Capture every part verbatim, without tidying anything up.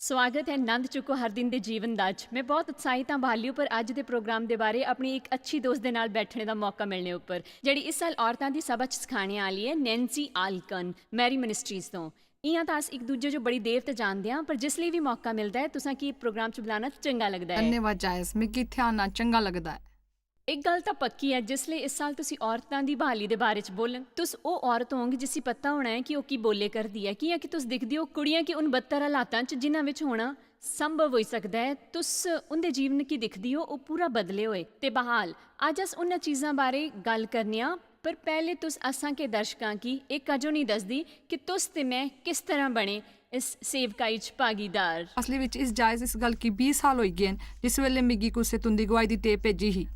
स्वागत है नंद चुको हर दिन दे जीवन दा च। मैं बहुत उत्साहित हां बहाली उप्पर अज्ज दे प्रोग्राम दे बारे अपनी इक अच्छी दोस्त दे नाल बैठने दा मौका मिलने उप्पर, जेह्ड़ी इस साल औरतां दी सभा च सखाने आह्ली ऐ, नैन्सी आल्कन, मैरी मिनिस्ट्रीज तों। इ'यां तां अस इक दूजे जो बड़ी देर ते जानदे आं, पर जिसलै बी मौका मिलदा ऐ, तुसां की प्रोग्राम च बुलाना चंगा लगदा ऐ। धन्यवाद जायज, मिगी इत्थै आना चंगा लगदा ऐ। इक गल्ल तां पक्की ऐ, जिसलै इस साल तुसी औरतां दी बहाली दे बारे च बोलन, तुस ओह् औरत होंग जिसी पता होना ऐ कि ओह् की बोले करदी ऐ, कि'यां कि तुस दिखदे ओ कुड़ियां कि उन बदतर हालातां च जिन्हां विच होना संभव होई सकदा ऐ, तुस उं'दे जीवन की दिखदे ओ, ओह् पूरा बदले होए ते बहाल। अज्ज अस उन्हां चीजां बारे गल्ल करने आं, पर पैह्ले तुस असां के दर्शकां की एह् कजो नेईं दसदी कि तुस ते मैं किस तरह बने इस सेवकाई च भागीदार। असली विच इस जायज इस गल्ल की बीह् साल होई गे न, जिस वेले मिगी कुसै तुंदी गुआही दी टेप भेजी ही।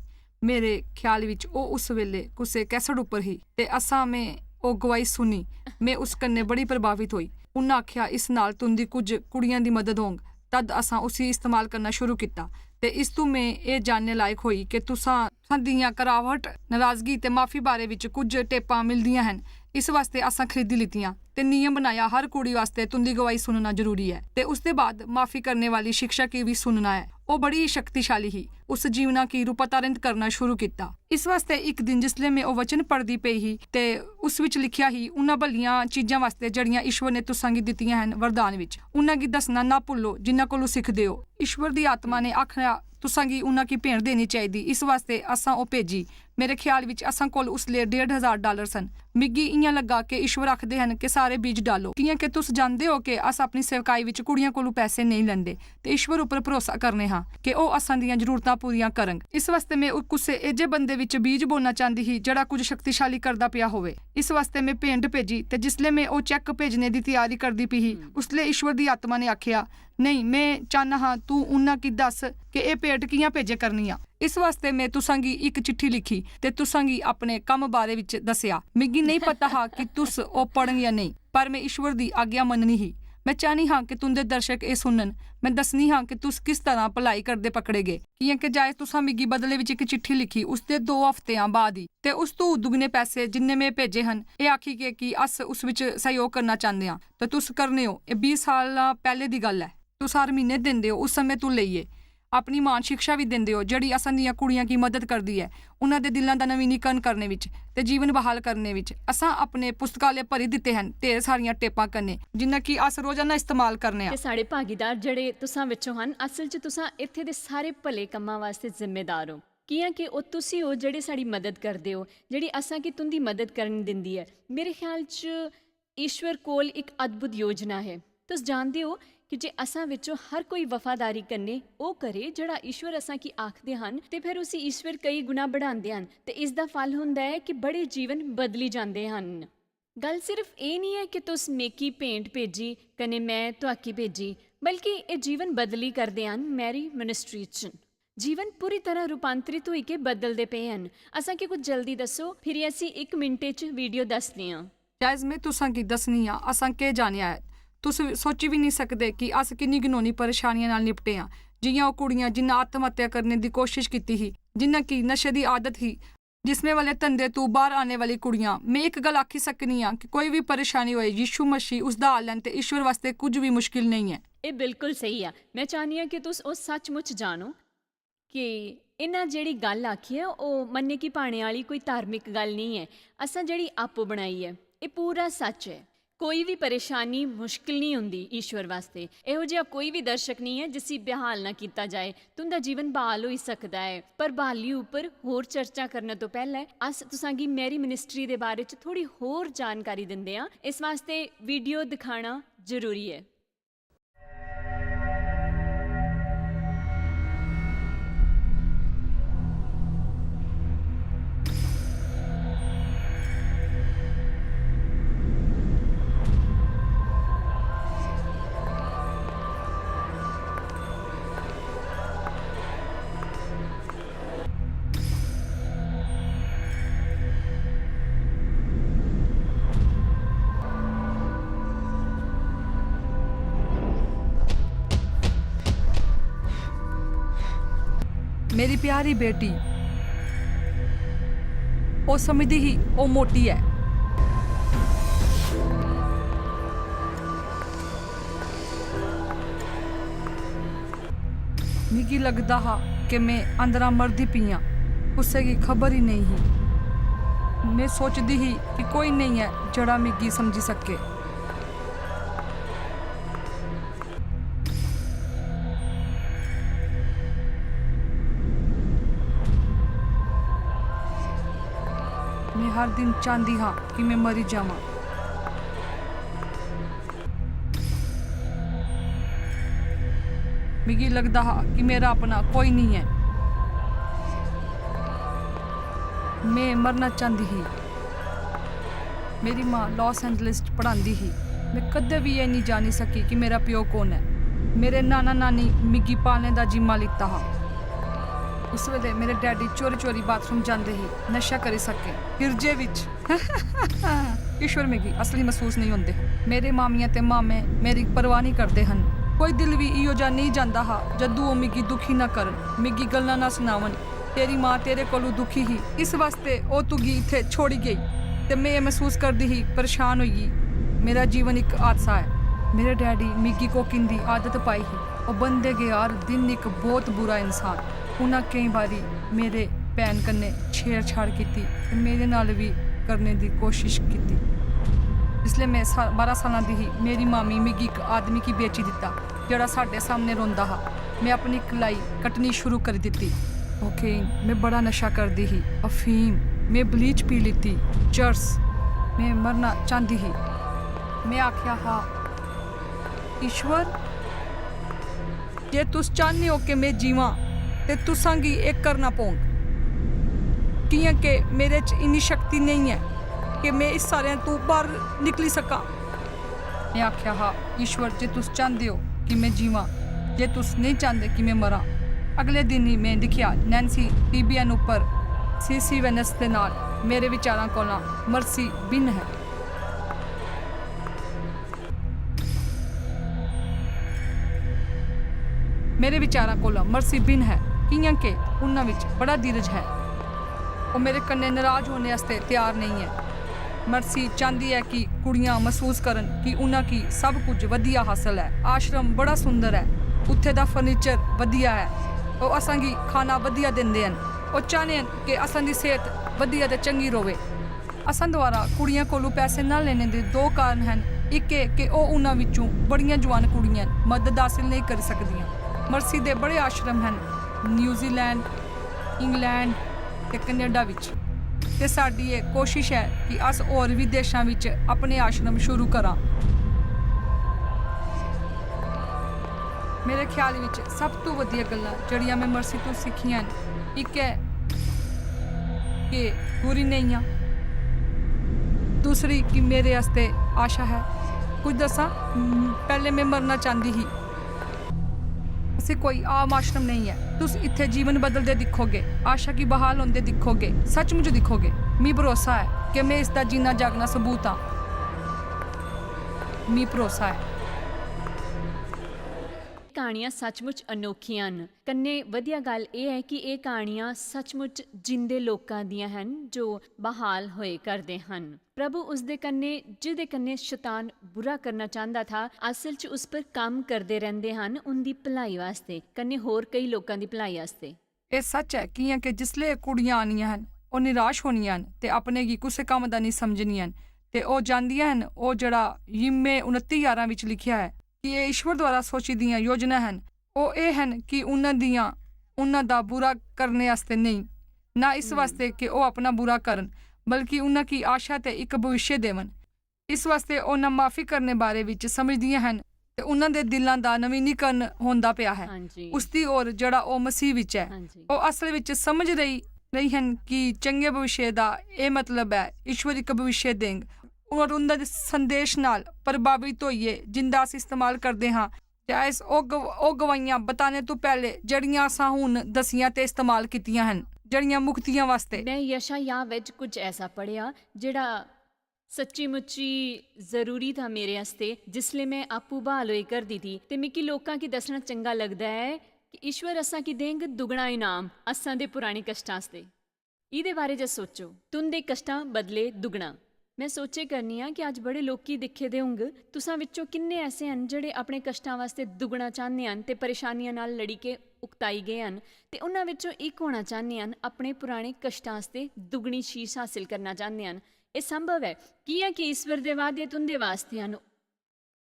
मेरे ख्याल विच ओह् उस वेले कुसै कैसेट उप्पर ही ते असां में ओह् गुआही सुनी। में उस कन्नै बड़ी प्रभावित होई। उन्नै आखेआ, "इस नाल तुंदी कुछ कुड़ियां दी मदद होंग।" तद असां उसी इस्तेमाल करना शुरू कीता ते इस तू में एह् जानने लायक होई कि तुसां, तुसां दियां करावट, नाराजगी ते माफी बारे विच कुछ टेपां मिलदियां हन। इस वास्ते असां खरीदी लितियां ते नियम बनाया, हर कुड़ी वास्ते तुंदी गवाही सुनना जरूरी ऐ ते उसदे बाद माफी करने वाली शिक्षा की भी सुनना ऐ। ओह् बड़ी शक्तिशाली ही, उस जीवना की रूपांतरित करना शुरू कीता। इस वास्ते इक दिन जिसले में ओह् वचन पढ़दी पेई ही ते उस विच लिखिया ही, "उन्हां भलियां चीजां वास्ते जेह्ड़ियां ईश्वर ने तुसां गी दित्तियां हन वरदान विच, उन्हां गी दसना ना भुल्लो जिन्हां कोलू सिखदे ओ।" ईश्वर दी आत्मा ने आखना, "तुसां गी उन्हां की भेंट देनी चाहिदी।" इस वास्ते असां ओह् भेजी। मेरे ख्याल विच असां कोल उसले डेढ़ हजार डालर सन। मिगी इ'यां लग्गा कि ईश्वर आखदे हन कि सारे बीज डालो, कि'यां कि तुस जानदे ओ कि अस अपनी सेवकाई विच कुड़ियां कोलू पैसे नेईं लैंदे ते ईश्वर उप्पर भरोसा करने हां कि ओह् असां दियां जरूरतां पूरियां करंग। इस वास्ते में उ-, कुसै एजे बंदे विच बीज बोना चांदी ही जेह्ड़ा कुछ शक्तिशाली करदा पेआ होवे। इस वास्ते में भेंट भेजी ते जिसले में ओह् चेक भेजने दी त्यारी करदी पी ही, हम्म। उसले ईश्वर दी आत्मा ने आखेआ, "नेईं, में चाह्न्ना हां तू उन्हां की दस कि एह् भेंट कि'यां भेजे करनी आ।" इस वास्ते में तुसां गी इक चिट्ठी लिखी ते तुसां गी अपने कम्म बारे विच दस्सेआ। मिगी नेईं पता हा कि तुस ओह् पढ़न या नेईं, पर में ईश्वर दी आज्ञा मननी ही। में चाह्नी हां कि तुंदे दर्शक एह् सुनन। में दस्सनी हां कि तुस किस तरह भलाई करदे पकड़े गे। कि'यां कि जायज तुसां मिगी बदले विच इक चिट्ठी लिखी, उसदे दो हफ्तेआं बाद ही, ते उस तू दुगने पैसे जिन्ने में भेजे हन, एह् आखी के कि अस उस विच सैह्योग करना चांह्दे आं, ते तुस करने ओ। एह् बीह् साल पैह्ले दी गल्ल ऐ। तुस हर म्हीने दिंदे ओ, उस समें तू लेइयै अपनी म्हान शिक्षा बी दिंदे ओ, जेह्ड़ी असां दियां कुड़ियां गी मदद करदी ऐ, उन्हां दे दिलां दा नवीनीकरण करने विच ते जीवन बहाल करने विच। असां अपने पुस्तकालय भरी दित्ते हन ढेर सारियां टेपां कन्नै, जिन्ना कि अस रोजाना इस्तेमाल करने आं। ते साढ़े भागीदार जेह्ड़े तुसां विचों हन, असल च तुसां इत्थे दे सारे भले कम्मां वास्ते जिम्मेदार ओ, कि'यां कि ओह् तुसी ओ जेह्ड़े साढ़ी मदद करदे ओ, जेह्ड़ी असां गी तुंदी मदद करन दिंदी ऐ। मेरे ख्याल च ईश्वर कोल इक अद्भुत योजना है। तुस जानदे ओ कि जे असां विचों हर कोई वफादारी कन्नै ओह् करे जेह्ड़ा ईश्वर असां गी आखदे हन, ते फिर उसी ईश्वर कई गुणा बढ़ांदे हन, ते इसदा फल हुंदा ऐ कि बड़े जीवन बदली जांदे हन। गल्ल सिर्फ एह् निं ऐ कि तुस मेकी भेंट भेजी कन्नै मैं तुआकी भेजी, बल्कि एह् जीवन बदली करदे हन मैरी मिनिस्ट्री च। जीवन पूरी तरह रूपांतरित होई के बदलदे पे हन। असां गी कुछ जल्दी दस्सो, फिरी असी इक मिनटे च वीडियो दसदे आं। जायज, में तुसां गी दस्सनी आं, असां केह् जानेआ ऐ। तुस सोची बी निं सकदे कि अस किन्नी घनौनी परेशानियां नाल निपटे आं। जि'यां ओह् कुड़ियां जिन्ना आत्म हत्या करने दी कोशश कीती ही, जिन्ना कि नशे दी आदत ही, जिसमें वाले धंधे तू बाह्र आने वाली कुड़ियां। में इक गल्ल आखी सकनी आं कि कोई बी परेशानी होए, यीशु मसीह उसदा हल ऐ ते ईश्वर वास्ते कुछ बी मुश्किल नेईं ऐ। एह् बिल्कुल स्हेई ऐ। में चाह्न्नी आं कि तुस ओह् सचमुच जानो कि इन्ना जेह्ड़ी गल्ल आखी ऐ, ओह् मन्ने की पाने आह्ली कोई धार्मिक गल्ल नेईं ऐ। असां जेह्ड़ी आपूं बनाई ऐ, एह् पूरा सच ऐ। कोई बी परेशानी मुश्किल नेईं हुंदी ईश्वर वास्ते। एहो जेहा कोई बी दर्शक नेईं ऐ जिसी बेहाल ना कीता जाए। तुंदा जीवन ब्हाल होई सकदा ऐ, पर ब्हाली उप्पर होर चर्चा करने तो पैह्ले अस तुसां गी मैरी मिनिस्ट्री दे बारे च थोड़ी होर जानकारी दिंदे आं। इस वास्ते वीडियो दिखाना जरूरी ऐ। मेरी प्यारी बेटी, ओह् समझदी ही ओह् मोटी ऐ। मिगी लगदा हा कि में अंदरा मरदी पी आं, कुसै गी खबर ई नेईं ही। में सोचदी ही कि कोई नेईं ऐ जेह्ड़ा मिगी समझी सकै। में हर दिन चांह्दी हां कि में मरी जावां। मिगी लगदा हा कि मेरा अपना कोई निं ऐ। में मरना चांह्दी ही। मेरी मां लास एंजलिस च पढ़ांदी ही। में कदें बी एह् निं जानी सकी कि मेरा प्यो कु'न ऐ। मेरे नाना-नानी मिगी पालने दा जिम्मा लैता हा। उस बेल्लै मेरे डैडी चोरी-चोरी बाथरूम जांदे हे, नशा करी सके। गिरजे बिच। ईश्वर मिगी असली मसूस नेईं होंदे। मेरे मामियां ते मामे मेरी परवाह नेईं करदे हन। कोई दिल बी इहो जा नेईं जांदा हा जदूं ओह् मिगी दुखी ना करन, मिगी गल्लां ना सनावन। तेरी मां तेरे कोलू दुखी ही, इस वास्ते ओह् तुगी इत्थै छोड़ी गेई। ते में एह् मसूस करदी ही, परेशान होई गेई। मेरा जीवन इक हादसा ऐ। मेरे डैडी मिगी कोकिंग दी आदत पाई ही। ओह् बनदे गे हर दिन इक बहुत बुरा इंसान। उ'नें केईं बारी मेरे भैन कन्नै छेड़छाड़ कीती ते मेरे नाल बी करने दी कोशश कीती। जिसलै में सा-, बारां साल्लां दी ही, मेरी मामी मिगी इक आदमी गी बेची दित्ता, जेह्ड़ा साढ़े सामनै रोंदा हा। में अपनी कलाई कट्टनी शुरू करी दित्ती। कोकेन, में बड़ा नशा करदी ही, अफीम, में ब्लीच पी लैती, चरस, में मरना चांह्दी ही। में आखेआ हा, "ईश्वर, जे तुस चाह्न्ने ओ कि में जीवां, ते तुसां गी एह् करना पौग, कि'यां के मेरे च इन्नी शक्ति नेईं ऐ कि में इस सारें तों बाह्र निकली सकां।" में आखेआ हा, "ईश्वर, जे तुस चांह्दे ओ कि में जीवां, जे तुस नेईं चांह्दे कि में मरां।" अगले दिन ही में दिक्खेआ, नैन्सी टीबीएन उप्पर सीसी वेनस दे नाल मेरे विचारां कोला मर्सी भिन्न है। मेरे विचारां कोला मर्सी भिन्न है, कि'यां के उन्हां विच बड़ा धीरज है। ओह् मेरे कन्नै नराज होने आस्तै त्यार नेईं ऐ। मर्सी चांह्दी ऐ कि कुड़ियां मसूस करन कि उन्हां गी सब कुछ बधिया हासल ऐ। आश्रम बड़ा सुंदर ऐ, उत्थे दा फर्नीचर बधिया ऐ, ओह् असां गी खाना बधिया दिंदे हन। ओह् चाह्ने हन कि असां दी सेह्त बधिया ते चंगी र'वै। असां द्वारा कुड़ियां कोलू पैसे न लेने दे दो कारण हन। इक एह् कि ओह् उन्हां विचों बड़ियां जुआन कुड़ियां न, मदद हासल नेईं करी सकदियां। मर्सी दे बड़े आश्रम हन, न्यूजीलैंड, इंग्लैंड ते कनेडा विच। ते साडी एह् कोशिश ऐ कि अस होर बी देशां विच अपने आश्रम शुरू करां। मेरे ख्याल विच सब तों वधिया गल्लां जेह्ड़ियां में मर्सी तों सिक्खियां न, इक ऐ कि दूरी नेईं आं, दूसरी कि मेरे आस्तै आशा है। कुछ दस्सां, पैह्लें में मरना चांह्दी ही। असें कोई आम आश्रम नेईं ऐ। तुस इत्थै जीवन बदलदे दिक्खोगे, आशा गी बहाल होंदे दिक्खोगे, सचमुच दिक्खोगे। मी भरोसा ऐ कि में इसदा जीना जागना सबूत आं। मी भरोसा ऐ। क्हानियां सचमुच अनोखियां न। कन्नै वधिया गल्ल एह् ऐ कि एह् क्हानियां सचमुच जिंदे लोकां दियां हन जो बहाल होए करदे हन। प्रभु उसदे कन्नै, जिदे कन्नै शतान बुरा करना चांहदा था, असल च उस पर कम्म करदे रैंह्दे हन उंदी भलाई आस्तै, कन्नै होर केई लोकां दी भलाई आस्तै। एह् सच्च ऐ, कि'यां के जिसलै एह् कुड़ियां आनियां हन, ओह् निराश होनियां हन ते अपने गी कुसै कम्म दा नेईं समझनियां हन, ते ओह् जानदियां हन, ओह् जेह्ड़ा यिम्मे उनत्ती ञारां बिच लिखेआ ऐ, कि एह् ईश्वर द्वारा सोची दियां योजनां हन, ओह् एह् हन कि उन्हां दियां, उन्हां दा बुरा करने आस्तै नेईं, ना इस वास्तै कि ओह् अपना बुरा करन, बल्कि उन्हां गी आशा ते इक भविष्य देवन। इस वास्तै ओह् ना माफी करने बारे विच समझदियां हन ते उन्हां दे दिलां दा नवीनीकरण होंदा पिया है। हां जी। उसदी ओर जेह्ड़ा ओह् मसीह विच ऐ। हां जी। ओह् असल विच समझ रही, रही हन कि चंगे भविष्य दा एह् मतलब ऐ, ईश्वर इक भविष्य देंग। और उं'दे संदेश नाल प्रभावित होइयै जिंदा अस इस्तेमाल करदे हां, ते अस ओह् गव-, ओह् गवाहियां बताने तों पैह्ले जेह्ड़ियां असां हुन दसियां ते इस्तेमाल कीतियां हन, जेह्ड़ियां मुक्तियां वास्तै। मैं यशायाह विच कुछ ऐसा पढ़ेआ जेह्ड़ा सच्ची मुच्ची जरूरी था मेरे आस्तै। जिसलै मैं आपूं ब्हाल होई करदी थी, ते मिगी लोकां गी दस्सना चंगा लगदा ऐ कि ईश्वर असां गी देंग दुगना इनाम असां दे पुराने कश्टां आस्तै। इ'दे बारे च सोचो, तुंदे कश्टां बदले दुगना। में सोचे करनी आं कि अज्ज बड़े लोकी दिक्खे दे होंग, तुसां विच्चों किन्ने ऐसे हन जेह्ड़े अपने कश्टां वास्ते दुगना चांह्दे हन ते परेशानियां नाल लड़ी के उकताई गे हन, ते उन्हां विच्चों इक होना चांह्दे हन, अपने पुराने कश्टां आस्तै दुगनी शीश हासल करना चांह्दे हन। एह् संभव ऐ, कि'यां कि ईश्वर दे वादे तुं'दे वास्ते हन,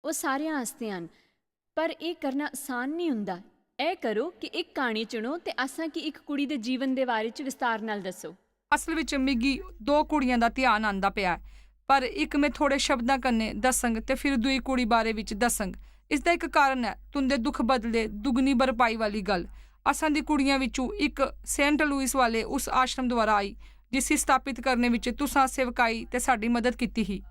ओह् सारेआं आस्तै हन। पर एह् करना असान निं हुंदा। एह् करो कि इक क्हानी चुनो ते असां गी इक कुड़ी दे जीवन दे बारे च विस्तार नाल दस्सो। असल विच मिगी दो कुड़ियां दा ध्यान आंदा पेआ ऐ, पर इक में थोड़े शब्दां कन्नै दस्संग ते फिर दूई कुड़ी बारे विच दस्संग। इसदा इक कारण ऐ, तुंदे दुख बदले दुगनी भरपाई वाली गल्ल। असां दी कुड़ियां विचों इक सेंट लुइस वाले उस आश्रम द्वारा आई, जिसी स्थापित करने विच तुसां सेवकाई ते साडी मदद कीती ही।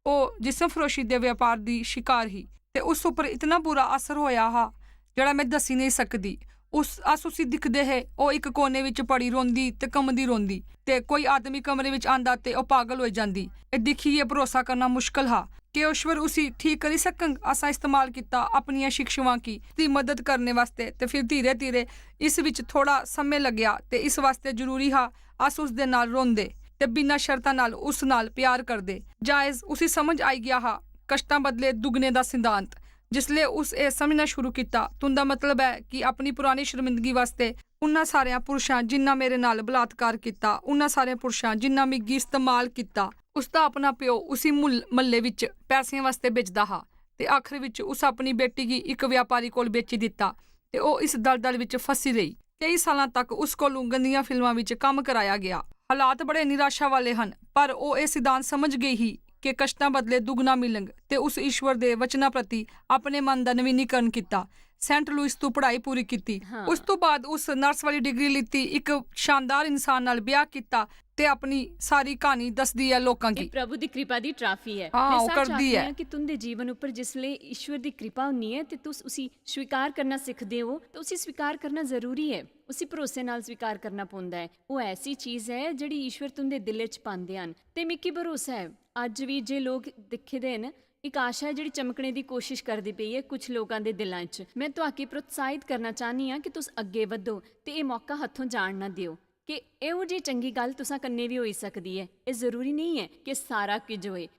ओह् जिस्म फरोशी दे व्यापार दी शिकार ही ते उस उप्पर इतना बुरा असर होया हा, जेह्ड़ा में दस्सी नेईं सकदी। उस, अस उसी दिखदे हे, ओह् इक कोने विच पड़ी रोंदी ते कम्मदी रोंदी, ते कोई आदमी कमरे विच आंदा ते ओह् पागल होई जांदी। एह् दिक्खियै भरोसा करना मुश्कल हा। केह् ईश्वर उसी ठीक करी सकंग? असां इस्तेमाल कीता अपनियां शिक्षावां गी दी मदद करने वास्ते, ते फिर धीरे-धीरे इस विच थोड़ा समें लग्गेआ, ते इस वास्ते जरूरी हा अस उस दे नाल रोंदे ते बिना शर्तां नाल उस नाल प्यार करदे। जायज, उसी समझ आई गया हा कश्टां बदले दुगने दा सिद्धांत। जिसले उस एह् समझना शुरू कीता, तुंदा मतलब ऐ कि अपनी पुरानी शर्मिंदगी वास्ते उन्ना सारेयां पुरशां जिन्ना मेरे नाल बलात्कार कीता, उन्ना सारेयां पुरशां जिन्ना मिगी इस्तेमाल कीता, उसदा अपना प्यो उसी मुल-, मल्ले विच पैसें वास्ते बेचदा हा ते आखिर विच उस अपनी बेटी गी इक व्यापारी कोल बेची दित्ता ते ओह् इस दलदल विच फसी रेही। केई सालां तक उस कोलू गंदियां फिल्मां विच कम्म कराया गेआ। हालात बड़े निराशा वाले हन, पर ओह् एह् सिद्धांत समझ गेई ही कि कश्टां बदले दुगना मिलंग ते उस ईश्वर दे वचना प्रति अपने मन दा नवीनीकरण कीता। सेंट लुइस तों पढ़ाई पूरी कीती। हाँ। उस तों बाद उस नर्स वाली डिग्री लीती, इक शानदार इंसान नाल ब्याह कीता ते अपनी सारी क्हानी दसदी ऐ लोकां गी। एह् प्रभु दी कृपा दी ट्राफी ऐ। हाँ, में ओह् सच करदी आखनी ऐ। आं कि तुंदे जीवन उप्पर जिसले ईश्वर दी कृपा होनी ऐ ते तुस उसी स्वीकार करना सिखदे ओ, ते उसी स्वीकार करना जरूरी ऐ। उसी भरोसे नाल स्वीकार करना पौंदा ऐ। ओह् ऐसी चीज ऐ जेह्ड़ी ईश्वर तुंदे दिलै च पांदे हन। ते मिगी भरोसा ऐ, अज्ज बी जे लोक दिक्खे दे न, इक आशा ऐ जेह्ड़ी चमकने दी कोशिश करदी पेई ऐ कुछ लोकां दे दिलां च। में तुआकी प्रोत्साहित करना चाह्न्नी आं कि तुस अग्गें बधो ते एह् मौका हत्थों जान ना देओ। कि एहो जेही चंगी गल्ल तुसां कन्नै बी होई सकदी ऐ। एह् जरूरी नेईं ऐ कि सारा किश होए।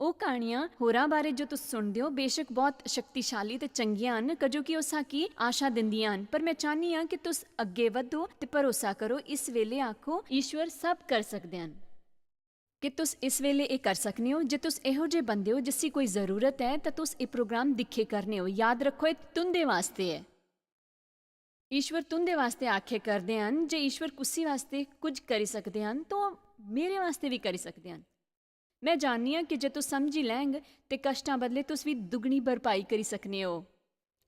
ओह् क्हानियां होरां बारै जो तुस सुनदे ओ, बेशक बहुत शक्तिशाली ते चंगियां हन, कजो कि ओह् साकी आशा दिंदियां हन, पर में चाह्न्नी आं कि तुस अग्गें बधो ते भरोसा करो। इस वेले आखो, "ईश्वर सब कर सकदे हन।" कि तुस इस वेले एह् कर सकने ओ। जे तुस एहो जे बंदे ओ जिसी कोई जरूरत ऐ, तां तुस एह् प्रोग्राम दिक्खे करने ओ। याद रक्खो, एह् तुंदे वास्ते ऐ। ईश्वर तुंदे वास्ते आखे करदे हन, जे ईश्वर कुसी वास्ते कुछ करी सकदे हन, तो मेरे वास्ते भी करी सकदे हन। मैं जाननी आं कि जे तुस समझी लैंग, ते कश्टां बदले तुस भी दुगनी भरपाई करी सकने ओ।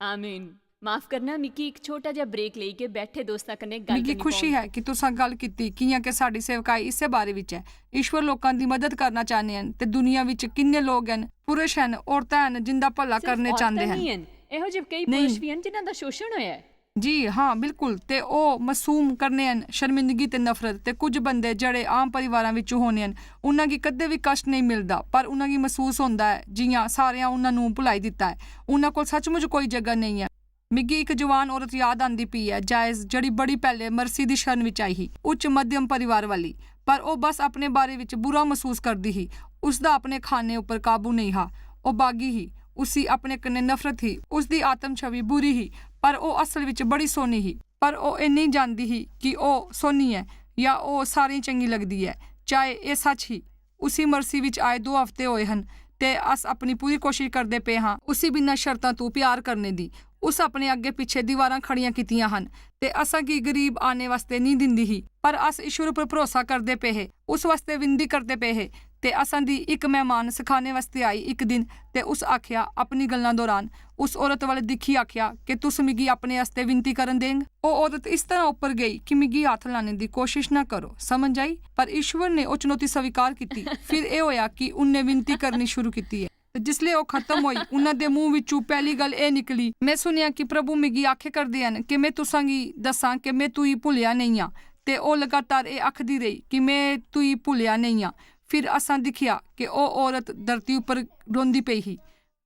आमीन। माफ करना, मिगी इक छोटा जेहा ब्रेक लेई के बैठे दोस्तां कन्नै गल्ल मिगी करनी खुशी पौंग। है कि तुसां गल्ल कीती, कियां कि साडी सेवकाई इस्सै बारे विच ऐ। ईश्वर लोकां दी मदद करना चाहने हन, ते दुनिया विच किन्ने लोग हन, पुरुष हन, औरतां हन, जिंदा भला सिर्फ करने औरतां चाहंदे हन। नहीं हन, एहो जे केई नेईं। पुरुष भी हन, जिन्हां दा शोषण होया ऐ। जी हाँ, बिल्कुल। ते ओह् मासूम करने हन शर्मिंदगी ते नफरत। ते कुछ बंदे जेह्ड़े आम परिवारां विच होने हन, उन्हां गी कदें भी कष्ट नेईं मिलदा, पर उन्हां गी मसूस होंदा ऐ जियां सारेयां उन्हां नू भुलाई दित्ता ऐ। उन्हां कोल सचमुच कोई जगह नेईं ऐ। मिगी इक जवान औरत याद आंदी पई ऐ, जायज, जेह्ड़ी बड़ी पैह्ले मर्सी दी शरण विच आई ही, उच्च मध्यम परिवार वाली, पर ओह् बस अपने बारे विच बुरा मसूस करदी ही। उसदा अपने खाने उप्पर काबू नेईं हा। ओह् बागी ही, उसी अपने कन्नै नफरत ही। उसदी आत्म छवि बुरी ही, पर ओह् असल विच बड़ी सोह्नी ही। पर ओह् एह् नेईं जानदी ही कि ओह् सोह्नी ऐ या ओह् सारें गी चंगी लगदी ऐ। चाहे एह् सच ही, उसी मर्सी विच आए दो हफ्ते होए हन, ते अस अपनी पूरी कोशश करदे पे हां उसी बिना शर्तां तू प्यार करने दी। उस अपने अग्गें पिच्छें दीवारां खड़ियां कीतियां हन ते असां गी गरीब आने वास्ते नेईं दिंदी ही, पर अस ईश्वर उप्पर भरोसा करदे पे हे, उस वास्ते विनती करदे पे हे। ते असां दी इक मेहमान सखाने वास्ते आई इक दिन, ते उस आख्या अपनी गल्लां दौरान, उस औरत वाल दिक्खी आख्या कि तुस मिगी अपने आस्तै विनती करन देंग? ओह् औरत इस तरह उप्पर गेई कि मिगी हत्थ लाने दी कोशिश ना करो। समझ आई? पर ईश्वर ने ओह् चुनौती स्वीकार कीती। फिर एह् होया कि उनने विनती करनी शुरू कीती ऐ। ते जिसले ओह् खत्म होई, उन्हां दे मुंह विचू पैह्ली गल्ल एह् निकली, "में सुनेआ कि प्रभु मिगी आखे करदे हन कि में तुसां गी दस्सां कि में तुई भुल्लेआ नेईं आं।" ते ओह् लगातार एह् आखदी रेही कि "में तुई भुल्लेआ नेईं आं।" फिर असां दिक्खेआ कि ओह् औरत धरती उप्पर रोंदी पेई ही।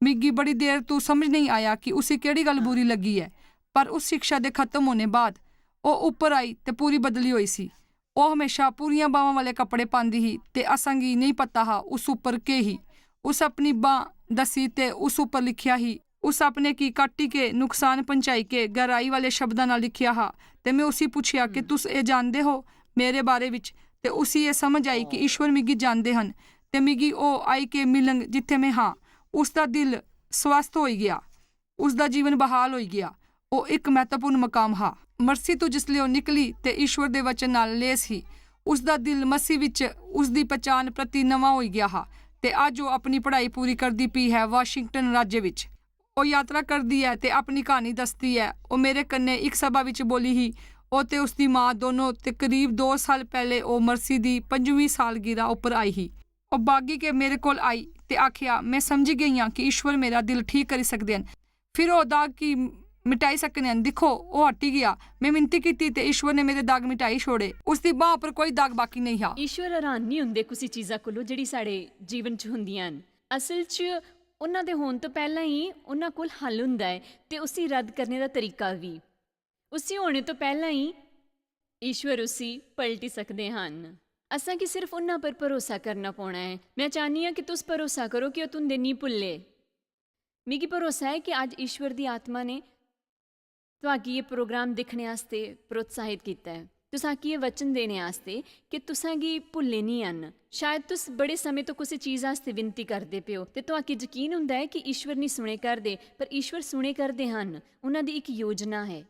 मिगी बड़ी देर तू समझ नेईं आया कि उसी केह्ड़ी गल्ल बुरी लग्गी ऐ, पर उस शिक्षा दे खत्म होने बाद ओह् उप्पर आई ते पूरी बदली होई सी। ओह् म्हेशां पूरियां बाह्‌वां वाले कपड़े पांदी ही ते असांगी नेईं पता हा उस उप्पर केह् ही। उस अपनी बांह् दस्सी ते उस उप्पर लिखेआ ही, उस अपने गी कट्टी के नुकसान पहुंचाई के गैहराई वाले शब्दां नाल लिखेआ हा। ते में उसी पुच्छेआ कि तुस एह् जानदे हो मेरे बारे विच? ते उसी एह् समझ आई कि ईश्वर मिगी जानदे हन ते मिगी ओह् आई के मिलंग जित्थें में हां। उसदा दिल स्वस्थ होई गेआ। उसदा जीवन बहाल होई गेआ। ओह् इक म्हत्तवपूर्ण मकाम हा। मर्सी तू जिसलै ओह् निकली ते ईश्वर दे वचन नाल लेस ही, उसदा दिल मसीह विच उसदी पछान प्रति नमां होई गेआ हा ते अज्ज ओह् अपनी पढ़ाई पूरी करदी पी है वाशिंगटन राज्य विच। ओह् यात्रा करदी ऐ ते अपनी क्हानी दसदी ऐ। ओह् मेरे कन्नै इक सभा विच बोली ही। ओह् ते उसदी मां दोनों ते करीब दो साल पैह्‌ले ओह् मर्सी दी पंजवीं सालगिरह उप्पर आई ही। ओह् भागी के मेरे कोल आई ते आखेआ, "में समझी गेई आं कि ईश्वर मेरा दिल ठीक करी सकदे हन। फिर ओह् दाग की मिटाई सकने हन। दिक्खो, ओह् हटी गेआ। में मिनती कीती ते ईश्वर ने मेरे दाग मिटाई छोड़े।" उसदी बांह् उप्पर कोई दाग बाकी नेईं हा। ईश्वर हैरान निं हुंदे कुसै चीजा कोलों जेह्ड़ी साढ़े जीवन च हुंदियां न। असल च उन्हां दे होन तो पैह्‌लां ही उन्हां कोल हल हुंदा ऐ ते उसी रद्द करने दा तरीका बी। उसी होने तो पैह्‌लां ही ईश्वर उसी पलटी सकदे हन। असां गी सिर्फ उन्हां पर भरोसा करना पौना ऐ। में चाह्‌न्नी आं कि तुस भरोसा करो कि ओह् तुं'दे निं भुल्ले। मिगी भरोसा ऐ कि अज्ज ईश्वर दी आत्मा ने तुआकी एह् प्रोग्राम दिक्खने आस्तै प्रोत्साहित कीता ऐ। तुसाकी एह् वचन देने आस्तै कि तुसां गी भुल्ले निं हन। शायद तुस बड़े समें तो कुसै चीज आस्तै विनती करदे पे ओ ते तुआकी यकीन हुंदा ऐ कि ईश्वर निं सुने करदे, पर ईश्वर सुने करदे हन। उन्हां दी इक योजना ऐ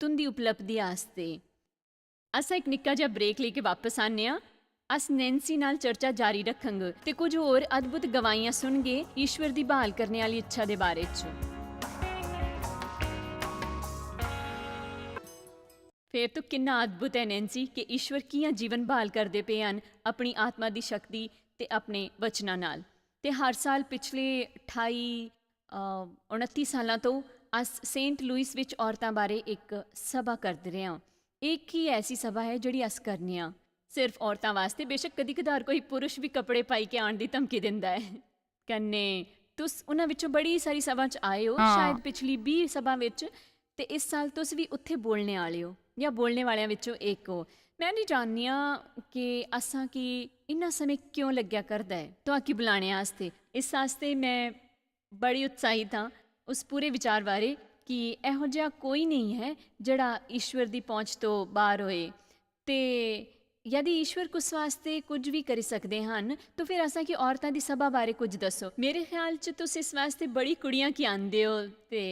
तुं'दी उपलब्धि आस्तै। अस इक निक्का जेहा ब्रेक लेके वापस आन्ने आं। अस नैन्सी नाल चर्चा जारी रखंग ते कुछ होर अद्भुत गवाहियां सुनगे ईश्वर दी ब्हाल करने आह्‌ली इच्छा दे बारे च। फेर तो किन्ना अद्भुत ऐ नैन्सी कि ईश्वर कि'यां जीवन ब्हाल करदे पे हन अपनी आत्मा दी शक्ति ते अपने वचनां नाल। ते हर साल पिछले ठाई, अ, उनत्ती सालां तो अस सेंट लुइस विच औरतां बारे इक सभा करदे रेह् आं। एह् इक ही ऐसी सभा ऐ जेह्‌ड़ी अस करने आं सिर्फ औरतां वास्तै। बेशक कदी-कदार कोई पुरुष बी कपड़े पाई के आन दी धमकी दिंदा ऐ। कन्नै तुस उन्हां विचों बड़ी सारी सभां च आए ओ, हां। शायद पिछली बीह सभां विच, ते इस साल तुस बी उत्थे बोलने आह्‌ले ओ जां बोलने वालेआं विचों इक ओ। में निं जाननी आं कि असां गी इन्ना समें क्यों लग्गेआ करदा ऐ तुआकी बुलाने आस्तै। इस आस्तै में बड़ी उत्साहित आं उस पूरे विचार बारे कि एहो जेहा कोई नेईं ऐ जेह्‌ड़ा ईश्वर दी पहुंच तो बाह्‌र होए। ते यदि ईश्वर कुस वास्तै कुछ बी करी सकदे हन, तो फिर असां गी औरतां दी सभा बारे कुछ दस्सो। मेरे ख्याल च तुस इस वास्तै बड़ी कुड़ियां की आंदे ओ ते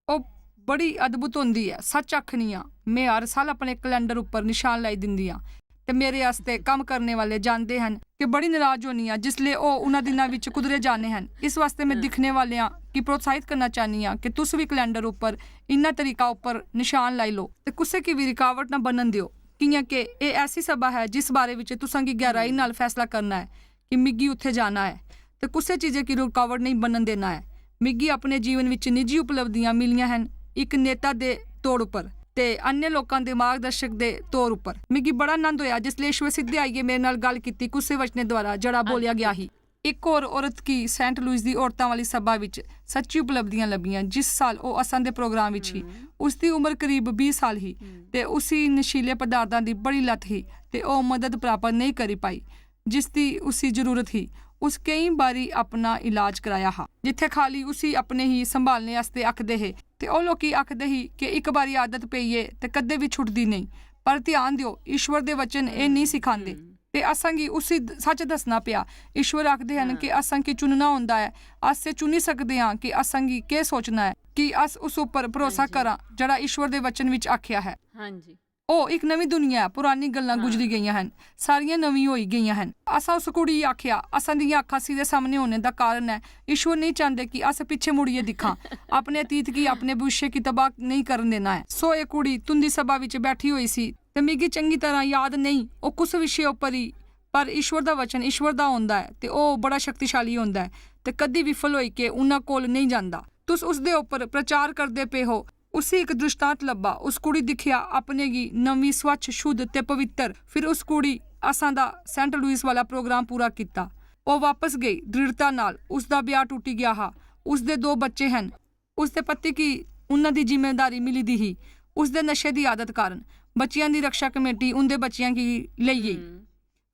ओह् बड़ी अद्भुत होंदी ऐ, सच आखनी आं। में हर साल अपने कैलेंडर उप्पर निशान लाई दिंदी आं ते मेरे आस्तै कम्म करने वाले जानदे हन कि बड़ी नाराज होनी आं जिसलै ओह् उन्हां दिनां विच कुदरे जाने हन। इस वास्तै में दिक्खने वालेआं गी प्रोत्साहित करना चाह्‌नी आं कि तुस बी कैलेंडर उप्पर इन्ना तरीका उप्पर निशान लाई लो ते कुसै गी बी रुकावट ना बनन देओ, कि'यां के एह् ऐसी सभा ऐ जिस बारे विच तुसां गी गैहराई नाल फैसला करना ऐ कि मिगी उत्थे जाना ऐ ते कुसै चीजै गी रुकावट नेईं बनन देना ऐ। मिगी अपने जीवन विच निजी उपलब्धियां मिलियां हन, इक नेता दे तौर उप्पर ते अन्य लोकां दे मार्गदर्शक दे तौर उप्पर। मिगी बड़ा आनंद होया जिसलै ईश्वर सिद्धे आइयै मेरे नाल गल्ल कीती कुसै वचने द्वारा जेह्‌ड़ा बोलेआ गेआ ही। इक होर औरत गी सेंट लुइस दी औरतां वाली सभा विच सच्ची उपलब्धियां लभियां। जिस साल ओह् असां दे प्रोग्राम विच ही, उसदी उम्र करीब बीह साल ही ते उसी नशीले पदार्थां दी बड़ी लत ही ते ओह् मदद प्राप्त नेईं करी पाई जिसदी उसी जरूरत ही। उस केईं बारी अपना इलाज कराया हा, जित्थै खाली उसी अपने ही संभालने आस्तै आखदे हे ते ओह् लोकी आखदे ही कि इक बारी आदत पेई ऐ ते कदें बी छुटदी नेईं। पर ध्यान देओ, ईश्वर दे वचन एह् नेईं सिखांदे। ते असां गी उसी द-, सच दस्सना पेआ। ईश्वर आखदे हन कि असां गी चुनना होंदा ऐ। अस एह् चुनी सकदे आं कि असां गी केह् सोचना ऐ, कि अस उस उप्पर भरोसा करां जेह्‌ड़ा ईश्वर दे वचन विच आखेआ ऐ। हां जी। ओह् इक नमीं दुनिया ऐ, पुरानी गल्लां गुजरी गेइयां हन, सारियां नमीं होई गेइयां हन। असां उस कुड़ी गी आखेआ, असां दियां अक्खां सिद्धे सामने होने दा कारण ऐ, ईश्वर नेईं चांह्‌दे कि अस पिच्छे मुड़ियै दिक्खां। अपने अतीत गी, अपने भविष्य गी तबाह नेईं करन देना ऐ। सो एह् कुड़ी तुं'दी सभा विच बैठी होई सी ते मिगी चंगी तरह याद नेईं ओह् कुस विशे उप्पर ही, पर ईश्वर दा वचन ईश्वर दा होंदा ऐ ते ओह् बड़ा शक्तिशाली होंदा ऐ ते कदी विफल होई के उन्हां कोल नेईं जांदा। तुस उसदे उप्पर प्रचार करदे पे हो। उसी इक दृष्टांत लब्भा। उस कुड़ी दिक्खेआ अपने गी नमीं, स्वच्छ, शुद्ध ते पवित्र। फिर उस कुड़ी असां दा सेंट लुइस वाला प्रोग्राम पूरा कीता। ओह् वापस गेई दृढ़ता नाल। उसदा ब्याह टुटी गेआ हा। उसदे दो बच्चे हन। उसदे पति गी उन्हां दी जिम्मेदारी मिली दी ही। उसदे नशे दी आदत कारण बच्चियां दी रक्षा कमेटी उं'दे बच्चियां गी लेई गेई।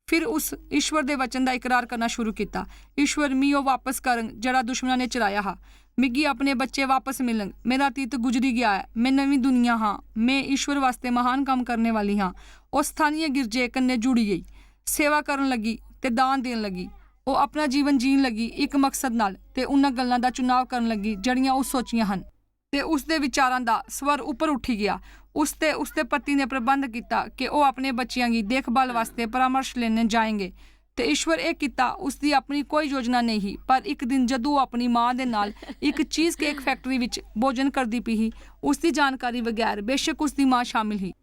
फिर उस ईश्वर दे वचन दा इकरार करना शुरू कीता, "ईश्वर, मी ओह् वापस करङ जेह्ड़ा दुश्मनां ने चराया हा। मिगी अपने बच्चे वापस मिलङ। मेरा अतीत गुजरी गेआ ऐ। में नमीं दुनिया हां। में ईश्वर वास्तै महान कम्म करने वाली हां।" ओह् स्थानीय गिरजे कन्नै जुड़ी गेई, सेवा करन लगी ते दान देन लगी। ओह् अपना जीवन जीन लगी इक मकसद नाल ते उन्हां गल्लां दा चुनाव करन लगी जेह्ड़ियां ओह् सोचियां हन। ते उसदे विचारां दा स्वर उप्पर उठी गेआ। उस ते उसदे पति ने प्रबंध कीता कि ओह् अपने बच्चियां गी देखभाल वास्तै परामर्श लेने जाएंगे। ते ईश्वर एह् कीता, उसदी अपनी कोई योजना नेईं ही, पर इक दिन जदूं ओह् अपनी मां दे नाल इक चीज केक फैक्टरी विच भोजन करदी पी ही, उसदी जानकारी बगैर, बेशक उसदी मां शामिल ही,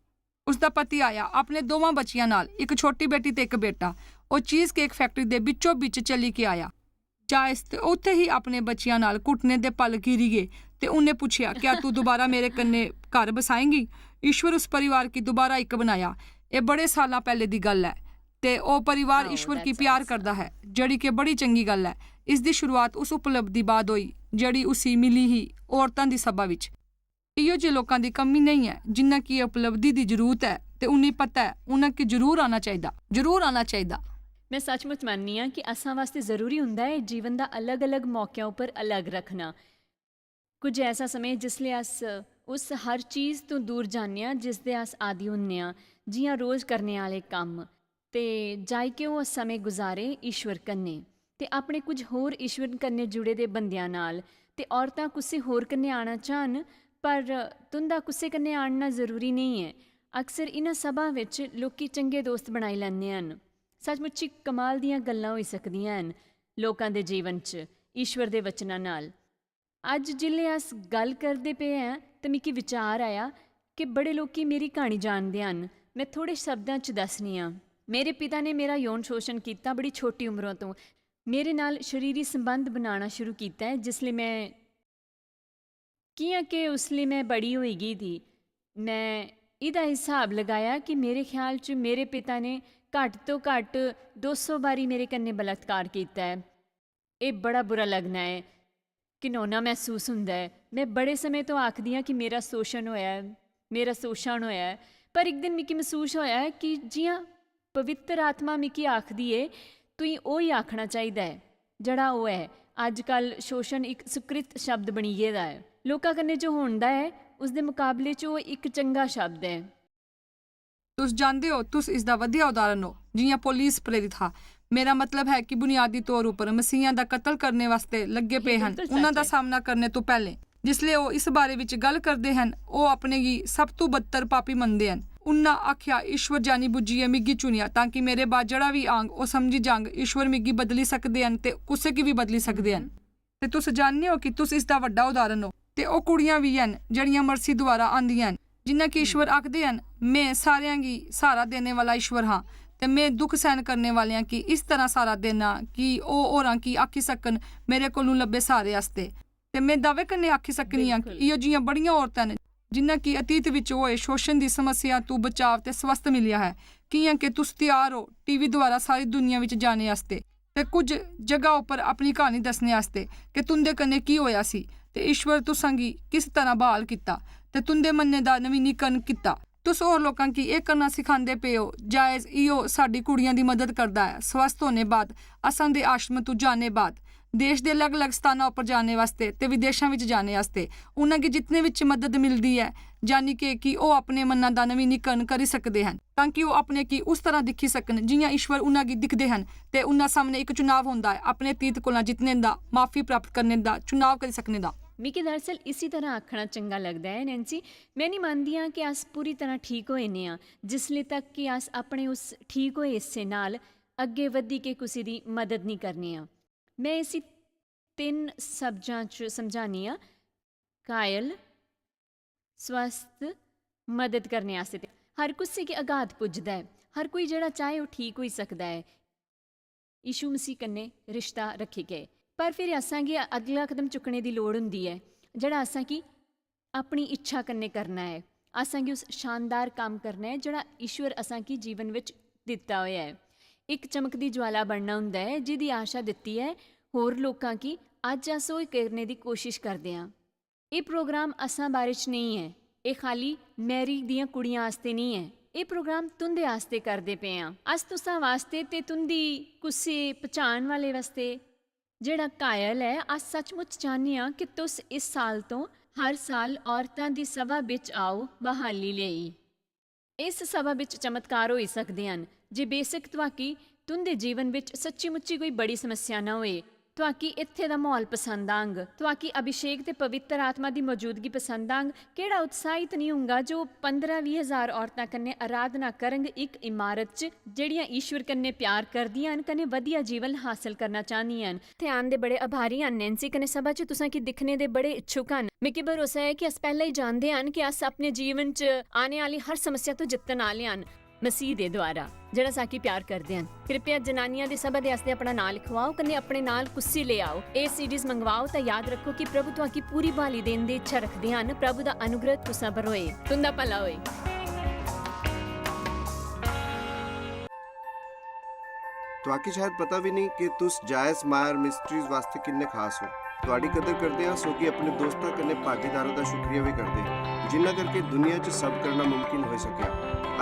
उसदा पति आया अपने दोवां बच्चियां नाल, इक छोटी बेटी ते इक बेटा। ओह् चीज केक फैक्टरी दे बिच्चो बिच चली के आया। जायस ते उत्थै ही अपने बच्चियां नाल घुटने दे पल घिरी गे ते उन्नै पुच्छेआ, "क्या तू दोबारा मेरे कन्नै घर बसाएंगी?" ईश्वर उस परिवार गी दोबारा इक बनाया। एह् बड़े सालां पैह्ले दी गल्ल ऐ ते ओह् परिवार ईश्वर गी प्यार करदा ऐ, जेह्ड़ी कि बड़ी चंगी गल्ल ऐ। इसदी शुरुआत उस उपलब्धि बाद होई जेह्ड़ी उसी मिली ही औरतां दी सभा विच। इयो जे लोकां दी कमी नेईं ऐ, जिन्ना कि उपलब्धि दी जरूरत ऐ ते उ'नेंगी पता ऐ, उ'नें कि जरूर आना चाहिदा, जरूर आना चाहिदा। में सचमुच मन्ननी आं कि असां वास्तै जरूरी हुंदा ऐ जीवन दा अलग-अलग मौकेआं उप्पर अलग रक्खना। कुछ ऐसा समें जिसलै अस उस हर चीज तों दूर जान्ने आं जिसदे अस आदी हुन्ने आं, जि'यां रोज करने आह्ले कम्म। ते जाइके ओह् समें गुजारे ईश्वर कन्नै ते अपने कुछ होर ईश्वर कन्नै जुड़े दे बंदेआं नाल। ते औरतां कुसै होर कन्नै आना चाह्न, पर तुं'दा कुसै कन्नै आनना जरूरी नेईं ऐ। अक्सर इ'नें सभां बिच लोकी चंगे दोस्त बनाई लैंदे हन। सचमुच च कमाल दियां गल्लां होई सकदियां हन लोकां दे जीवन च ईश्वर दे वचनां नाल। अज्ज जिसलै अस गल्ल करदे पे आं ते मिगी विचार आया कि बड़े लोकी मेरी क्हानी जानदे हन। में थोड़े शब्दां च दस्सनी आं। मेरे पिता ने मेरा यौन शोषण कीता बड़ी छोटी उम्रों तों। मेरे नाल शरीरी संबंध बनाना शुरू कीता ऐ जिसलै में कि'यां के उसलै में बड़ी होई गेई थी। में इ'दा हिसाब लगाया कि मेरे ख्याल च मेरे पिता ने घट्ट तो घट्ट दो सौ बारी मेरे कन्नै बलात्कार कीता ऐ। एह् बड़ा बुरा लगना ऐ, घिनौना मसूस हुंदा ऐ। में बड़े समें तो आखदी आं कि मेरा शोषण होया ऐ, मेरा शोषण होया ऐ, पर इक दिन मिगी मसूस होया ऐ कि जि'यां पवित्र आत्मा मिगी आखदी ऐ, तुई ओही आखना चाहिदा ऐ जेह्ड़ा ओह् ऐ। अज्जकल शोषण इक सुकृत शब्द बनी गेदा ऐ। लोकां कन्नै जो होंदा ऐ, उसदे मकाबले च ओह् इक चंगा शब्द ऐ। तुस जानदे ओ, तुस इसदा बधिया उदाहरण ओ, जि'यां पौलुस प्रेरित हा। मेरा मतलब है कि बुनियादी तौर उप्पर मसीहियां दा कत्ल करने वास्तै लग्गे पे हन, उन्हां दा सामना करने तों पैह्लें। जिसलै ओह् इस बारे विच गल्ल करदे हन, ओह् अपने गी सब तों बदतर पापी मनदे हन। उन्हां आख्या, "ईश्वर जानी बुज्झियै मिगी चुनेआ, तां कि मेरे बाद जेह्ड़ा बी आंग, ओह् समझी जांग, ईश्वर मिगी बदली सकदे हन ते कुसै गी बी बदली सकदे हन।" ते तुस जानने ओ कि तुस इसदा बड्डा उदाहरण ओ। ते ओह् कुड़ियां बी हन जेह्ड़ियां मर्सी द्वारा आंदियां हन। जि'यां कि ईश्वर आखदे हन, "में सारेआं गी स्हारा देने वाला ईश्वर हां, ते में दुख सैह्न करने वालेआं गी इस तरह स्हारा देना कि ओह् होरां गी आखी सकन, 'मेरे कोलूं लब्भे स्हारे आस्तै।'" ते में दावे कन्नै आखी सकनी आं कि इयो जि'यां बड़ियां औरतां न जि'यां कि अतीत विच होए शोषण दी समस्या तों बचाव ते स्वस्थ मिलेआ ऐ, कि'यां कि तुस त्यार ओ टीवी द्वारा सारी दुनिया विच जाने आस्तै ते कुछ जगह उप्पर अपनी क्हानी दस्सने आस्तै कि तुं'दे कन्नै की होया सी ते ईश्वर तुसां गी किस तरह ब्हाल कीता ते तुं'दे मनै दा नवीनीकरण कीता। तुस होर लोकां गी एह् करना सखांदे पे ओ। जायज इयो साढ़ी कुड़ियां दी मदद करदा ऐ स्वस्थ होने बाद, असां दे आश्रम तों जाने बाद, देश दे अलग-अलग स्थानां उप्पर जाने वास्तै ते विदेशां विच जाने आस्तै। उ'नें गी जितने विच मदद मिलदी ऐ, जानी के कि ओह् अपने मना दा नवीनीकरण करी सकदे हन, तां कि ओह् अपने गी उस तरह दिक्खी सकन जि'यां ईश्वर उ'नें गी दिखदे हन, ते उ'नें सामने इक चुनाव होंदा ऐ, अपने अतीत कोला जितने दा, माफी प्राप्त करने दा, चुनाव करी सकने दा। मिगी दरअसल इसी तरह आखना चंगा लगदा ऐ, नैन्सी। में निं मनदी आं कि अस पूरी तरह ठीक होए ने आं, जिसले तक कि अस अपने उस ठीक होए हिस्से नाल अग्गें बधी के कुसै दी मदद निं करने आं। में इसी तिन्न शब्दां च समझानी आं, कायल, स्वस्थ, मदद करने आस्तै। ते हर कुसै गी आघात पुजदा ऐ, हर कोई जेह्ड़ा चाहे ओह् ठीक होई सकदा ऐ यीशु मसीह कन्नै रिश्ता रक्खी के। पर फिर असां गी अगला कदम चुक्कने दी लोड़ होंदी ऐ, जेह्ड़ा असां गी अपनी इच्छा कन्नै करना ऐ। असां गी उस शानदार कम्म करना ऐ जेह्ड़ा ईश्वर असां गी जीवन विच दित्ता होया ऐ। इक चमकदी ज्वाला बनना हुंदा ऐ जेह्दी आशा दित्ती ऐ होर लोकां गी। अज्ज अस ओह् करने दी कोशिश करदे आं। एह् प्रोग्राम असां बारे च नेईं ऐ, एह् खाल्ली मैरी दियां कुड़ियां आस्तै निं ऐ। एह् प्रोग्राम तुं'दे आस्तै करदे पे आं। अस तुसां आस्तै ते तुं'दी कुसै पन्छान वाले आस्तै, जेह्ड़ा घायल ऐ, अस सचमुच चाह्न्ने आं कि तुस इस साल तो हर साल औरतां दी सभा बिच आओ, ब्हाली लेई। इस सभा बिच चमत्कार होई सकदे हन जे बेशक तुआकी तुं'दे जीवन बिच सच्ची-मुच्ची कोई बड़ी समस्या ना होए, तुआकी इत्थै दा म्हौल पसंद आंग, तुआकी अभिषेक ते पवित्र आत्मा दी मौजूदगी पसंद आंग। केह्ड़ा उत्साहित निं होंगा जो पंदरां बीह् हजार औरतां कन्नै अराधना करंग इक इमारत च, जेह्ड़ियां ईश्वर कन्नै प्यार करदियां न कन्नै बधिया जीवन हासल करना चाह्न्दियां न। इत्थै आन दे बड़े आभारी हन नैन्सी, कन्नै सभा च तुसां की दिक्खने दे बड़े इच्छुक हन। मिगी भरोसा ऐ कि अस पैह्लें ही जानदे हन कि अस अपने जीवन च आने आह्ली हर समस्या तो जित्तन आह्ले हन, मसीह दे द्वारा, जेह्ड़ा साकी प्यार करदे हन। कृपया जनानियां दी सभा दे आस्तै अपना नांऽ लिखवाओ कन्नै अपने नाल कुस्सी लेई आओ। एह् सीडीज मंगवाओ तां याद रक्खो कि प्रभु तुआकी पूरी ब्हाली देन दी इच्छा रखदे हन। प्रभु दा अनुग्रह तुसां पर होए। तुं'दा भला होए। तुआकी शायद पता भी नहीं कि तुस जायज मायर मिनिस्ट्रीज वास्ते किन्ने खास हो। तुआडी कदर करदे आं, सौगी अपने दोस्तां कन्नै भागीदारां दा शुक्रिया भी करदे, जिन्ना करके दुनिया च सब करना मुमकिन होई सकेआ।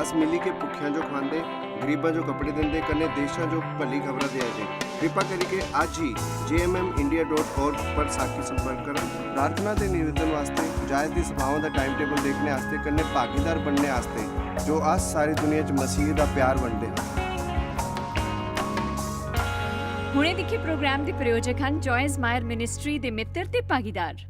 अस मिली के भुक्खेआं जो खुआंदे, गरीबां जो कपड़े दिंदे, कन्नै देशां जो भली खबरां देआ दे। कृपा करिके अज्ज ही J M M India dot org पर साकी संपर्क करो। प्रार्थना ते निवेदन वास्ते जायज दी सभाओं दा टाइम टेबल देखने आस्ते कन्नै भागीदार बनने आस्ते, जो अस सारी दुनिया च मसीह दा प्यार बंडदे हां। हुणे दिक्खे प्रोग्राम दे प्रायोजक हन जॉयज मायर मिनिस्ट्री दे मित्र ते भागीदार।